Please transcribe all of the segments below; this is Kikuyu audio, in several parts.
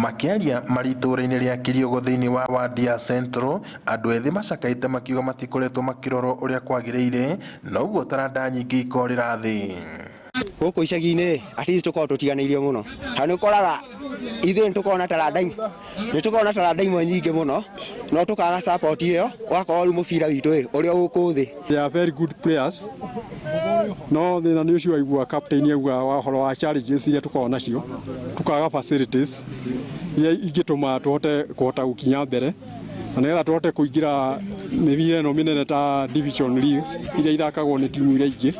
Makĩaria marĩ itũũra-inĩ rĩa Kĩriogo thĩinĩ wa wadi ya Central, andũ ethĩ macakaĩte makiuga matikoretwo makĩrorwo ũrĩa kwagĩrĩire na ũguo taranda nyingĩ ikorĩra thĩ. Gũkũ icagi-inĩ at least tũkoragwo tũtiganĩirio mũno, tondũ nĩ ũkoraga ithuĩ nĩ tũkoragwo na taranda nĩ tũkoragwo na taranda imwe nyingĩ mũno, no tũkaga support ĩyo, ũgakorwo rĩu mũbira witũ ĩ, ũrĩ o gũkũ thĩ. They are very good players no thĩna nĩ ũcio waigua captain auga wa ũhoro wa challenges iria tũkoragwo nacio, tũkaga facilities iria ingĩtũma tũhote kũhota gũkinya mbere na nĩgetha tũhote kũingĩra mĩbira ĩno mĩnene ta division leagues iria ithakagwo nĩ timu iria ingĩ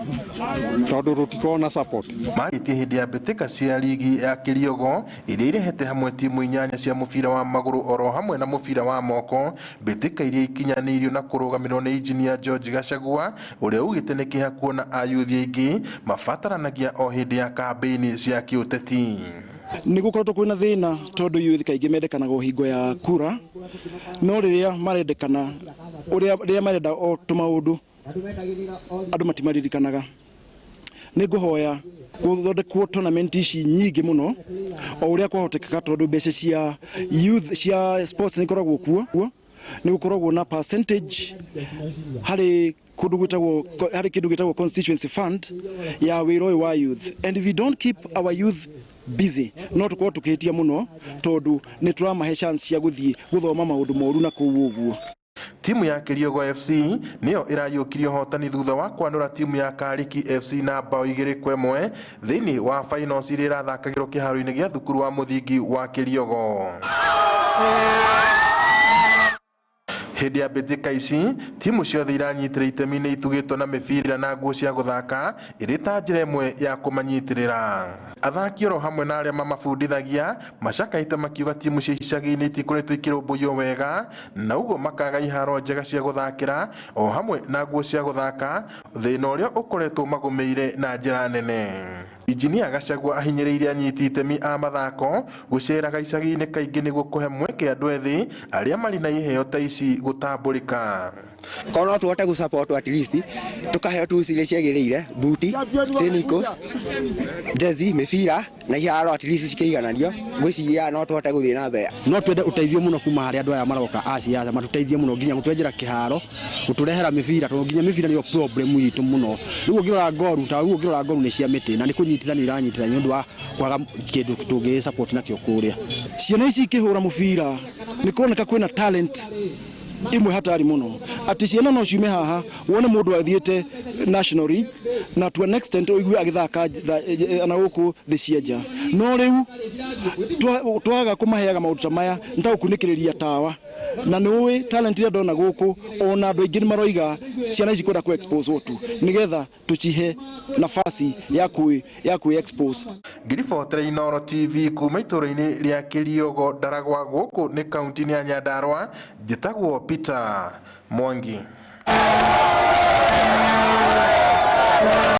tondũ tũtikoragwo na support. Marĩtie hĩndĩ ya mbĩtĩka cia rigi ya Kĩriogo iria irehete hamwe timu inyanya cia mũbira wa magũrũ oro hamwe na mũbira wa moko. Mbĩtĩka iria ikinyanĩirio na kũrũgamĩrĩrwo nĩ injinia George Gachagua ũrĩa ugĩte nĩ kĩeha kuona ayuthi aingĩ mabataranagia o hĩndĩ ya kambĩini cia kĩũteti. Nĩ gũkoretwo kwĩna thĩna tondũ youth kaingĩ mendekanaga o hingo ya kura, no rĩrĩa marendekana ũrĩa rĩrĩa marenda o tũmaũndũ andũ matimaririkanaga. Nĩ ngũhoya gũthondekwo tournament ici nyingĩ mũno o ũrĩa kwahotekeka tondũ mbeca cia youth cia sports nĩ ikoragwo kuo. Nĩ gũkoragwo na percentage harĩ kũndũ gwĩtagwo harĩ kĩndũ gĩtagwo constituency fund ya wĩra ũyũ wa youth, and if we don't keep our youth busy no tũkorwo tũkĩhĩtia mũno tondũ nĩ tũramahe chance cia gũthiĩ gũthoma maũndũ moru na kũu ũguo. Timu ya Kĩriogo FC nĩyo ĩrayũkirie ũhotani thutha wa kwanũra timu ya Kariki FC na bao 2-1 thĩinĩ wa finals iria irathakagĩrwo kĩharo-inĩ gĩa thukuru wa mũthingi wa Kĩriogo. Hĩndĩ ya mbĩtĩka ici, timu ciothe iranyitĩra itemi nĩ itugĩtwo na mĩbira na nguo cia gũthaka ĩrĩ ta njĩra ĩmwe ya kũmanyitĩrĩra. Athaki oro hamwe na arĩa mamabundithagia macakaĩte makiuga timu cia icagi-inĩ itikoretwo ikĩrũmbũiyo wega na ũguo makaga iharo njega cia gũthakĩra o hamwe na nguo cia gũthaka, thĩna ũrĩa ũkoretwo magũmĩire na njĩra nene. Injinia Gachagua ahinyĩrĩirie anyiti itemi a mathako gũceraga icagi-inĩ kaingĩ nĩguo kũhe mweke andũ ethĩ arĩa marĩ na iheo ta ici gũtambũrĩka. Korwo no tũhote gũ support at least tũkaheo tools iria ciagĩrĩire, buti, tĩnikos, jezi, mĩbira na iharo at least cikĩigananio, ngwĩciria no tũhote gũthiĩ na mbere. No twende ũteithio mũno kuma harĩ andũ aya maroka a siasa, matũteithie mũno nginya gũtwenjera kĩharo, gũtũrehera mĩbira tondũ nginya mĩbira nĩyo problem itũ mũno. Rĩu ũngĩrora ngoru ta rĩu ũngĩrora ngoru nĩ cia mĩtĩ na nĩ kũnyitithanio iranyitithanio nĩ ũndũ wa kwaga kĩndũ tũngĩ support nakĩo kũrĩa. Ciana ici ikĩhũra mũbira nĩ kũroneka kwĩna talent imwe hatari mũno, atĩ ciana no ciume haha wone mũndũ athiĩte national league na to an extent ũigue agĩthaka na gũkũ thĩ cia nja, no rĩu twaga kũmaheaga maũndũ ta maya nĩ ta gũkunĩkĩrĩria tawa. Na nĩ ũĩ talent iria ndona gũkũ, ona andũ aingĩ nĩ maroiga ciana ici kwenda kũ expose tu nĩgetha tũcihe nafasi ya kwĩ ya kwĩ expose. Ngĩribotera Inooro TV kuma itũũra-inĩ rĩa Kĩriogo Ndaragwa gũkũ nĩ kaunti-inĩ ya Nyandarua, njĩtagwo Peter Mwangi.